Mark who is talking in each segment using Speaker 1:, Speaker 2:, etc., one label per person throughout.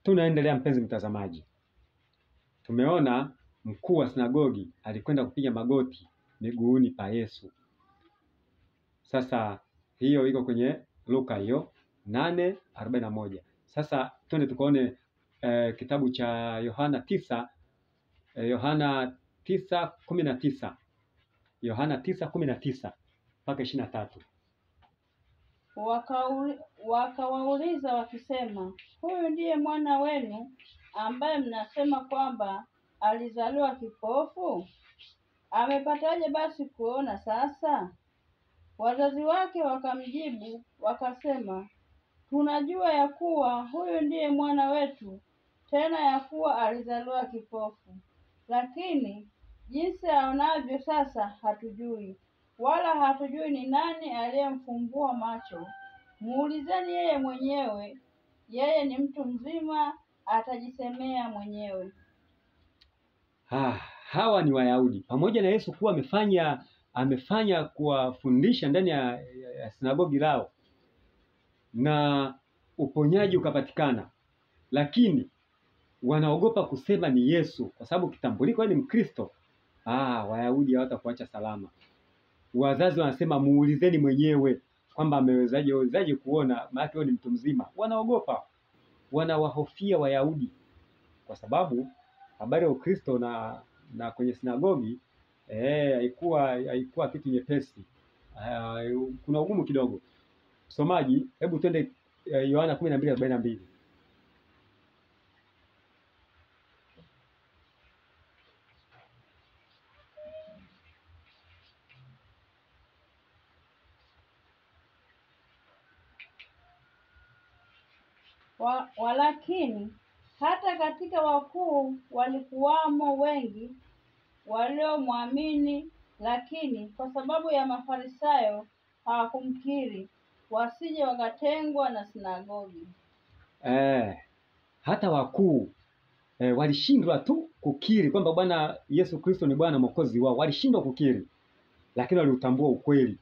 Speaker 1: Tunaendelea mpenzi mtazamaji. Tumeona mkuu wa sinagogi alikwenda kupiga magoti miguuni pa Yesu. Sasa hiyo iko kwenye Luka hiyo 8:41. Sasa twende tukaone kitabu cha Yohana 9, Yohana 9:19. Yohana 9:19 mpaka 23.
Speaker 2: Wakawauliza wakisema, huyu ndiye mwana wenu ambaye mnasema kwamba alizaliwa kipofu? Amepataje basi kuona sasa? Wazazi wake wakamjibu wakasema, tunajua ya kuwa huyu ndiye mwana wetu, tena ya kuwa alizaliwa kipofu, lakini jinsi aonavyo sasa hatujui, wala hatujui ni nani aliyemfumbua macho. Muulizeni yeye mwenyewe, yeye ni mtu mzima, atajisemea mwenyewe.
Speaker 1: Hawa ni Wayahudi. Pamoja na Yesu kuwa amefanya kuwafundisha ndani ya sinagogi lao na uponyaji ukapatikana, lakini wanaogopa kusema ni Yesu kwa sababu kitambuliko ni Mkristo. Wayahudi hawatakuacha salama. Wazazi wanasema muulizeni mwenyewe kwamba amewezaje kuona, maana yeye ni mtu mzima. Wanaogopa, wanawahofia Wayahudi kwa sababu habari ya Ukristo na kwenye sinagogi haikuwa kitu nyepesi. Kuna ugumu kidogo. Msomaji, hebu twende Yohana 12:42.
Speaker 2: Walakini hata katika wakuu walikuwamo wengi waliomwamini, lakini kwa sababu ya Mafarisayo hawakumkiri, wasije wakatengwa na sinagogi.
Speaker 1: Hata wakuu walishindwa tu kukiri kwamba Bwana Yesu Kristo ni Bwana Mwokozi wao. Walishindwa kukiri, lakini waliutambua ukweli.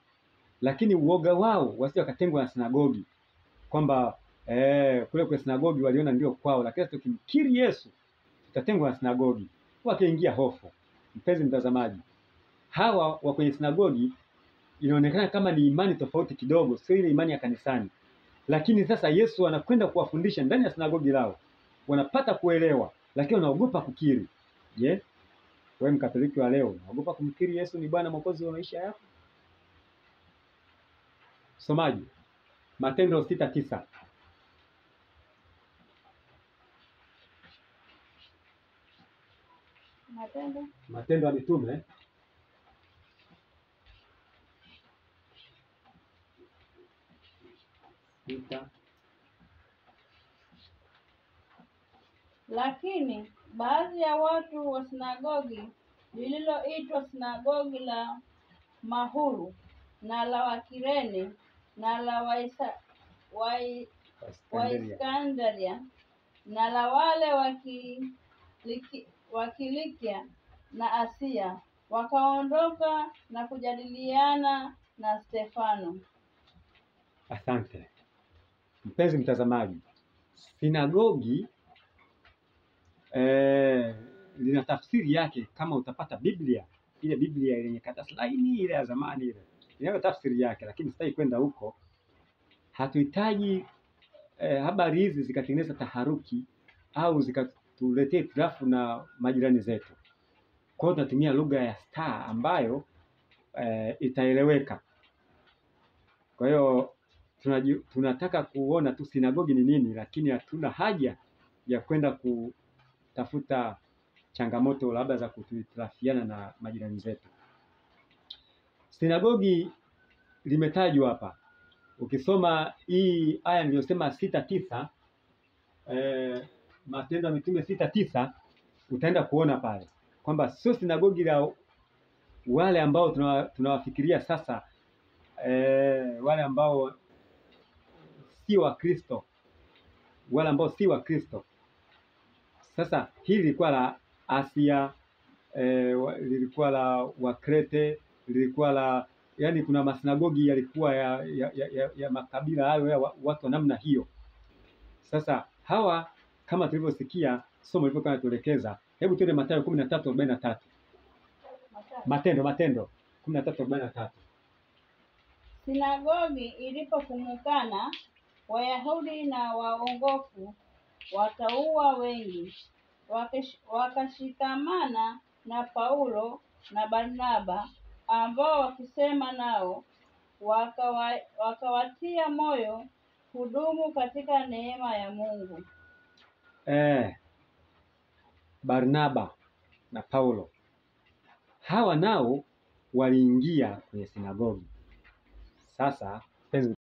Speaker 1: Lakini uoga wao wasije wakatengwa na sinagogi, kwamba kule kwa sinagogi waliona ndio kwao, lakini tukimkiri Yesu tutatengwa na sinagogi. Wakaingia hofu. Mpenzi mtazamaji, hawa wa kwenye sinagogi inaonekana kama ni imani tofauti kidogo, sio ile imani ya kanisani. Lakini sasa Yesu anakwenda kuwafundisha ndani ya sinagogi lao, wanapata kuelewa, lakini wanaogopa kukiri. Je, wewe Mkatoliki wa leo unaogopa kumkiri Yesu ni Bwana Mwokozi wa maisha yako? Somaji, Matendo 6:9. Matendo ya Mitume 6.
Speaker 2: Lakini baadhi ya watu wa sinagogi lililoitwa sinagogi la Mahuru na la Wakirene na la Waiskandaria na la wale Wakilikia na Asia wakaondoka na kujadiliana na Stefano.
Speaker 1: Asante mpenzi mtazamaji. Sinagogi lina tafsiri yake. Kama utapata Biblia, ile Biblia yenye karatasi laini ile ya zamani ile, inayo tafsiri yake, lakini sitaki kwenda huko. Hatuhitaji habari hizi zikatengeneza taharuki au zikatuletea hitilafu na majirani zetu. Kwa hiyo tunatumia lugha ya star ambayo itaeleweka. Kwa hiyo tunataka kuona tu sinagogi ni nini, lakini hatuna haja ya kwenda kutafuta changamoto labda za kutuhitilafiana na majirani zetu. Sinagogi limetajwa hapa. Ukisoma hii aya niliyosema 6:9, Matendo ya Mitume 6:9, utaenda kuona pale kwamba sio sinagogi la wale ambao tunawafikiria sasa, wale ambao si wa Kristo, wale ambao si wa Kristo. Sasa hili lilikuwa la Asia, lilikuwa la Wakrete, lilikuwa la, yani kuna masinagogi yalikuwa ya makabila hayo ya watu wa namna hiyo. Sasa hawa kama tulivyosikia somo lilivyokuwa linatuelekeza. Hebu tuende Mathayo 13:43. Matendo 13:43.
Speaker 2: Sinagogi ilipofumukana, Wayahudi na waongofu wataua wengi wakashikamana na Paulo na Barnaba, ambao wakisema nao wakawatia moyo kudumu katika neema ya Mungu.
Speaker 1: Barnaba na Paulo hawa nao waliingia kwenye sinagogi. Sasa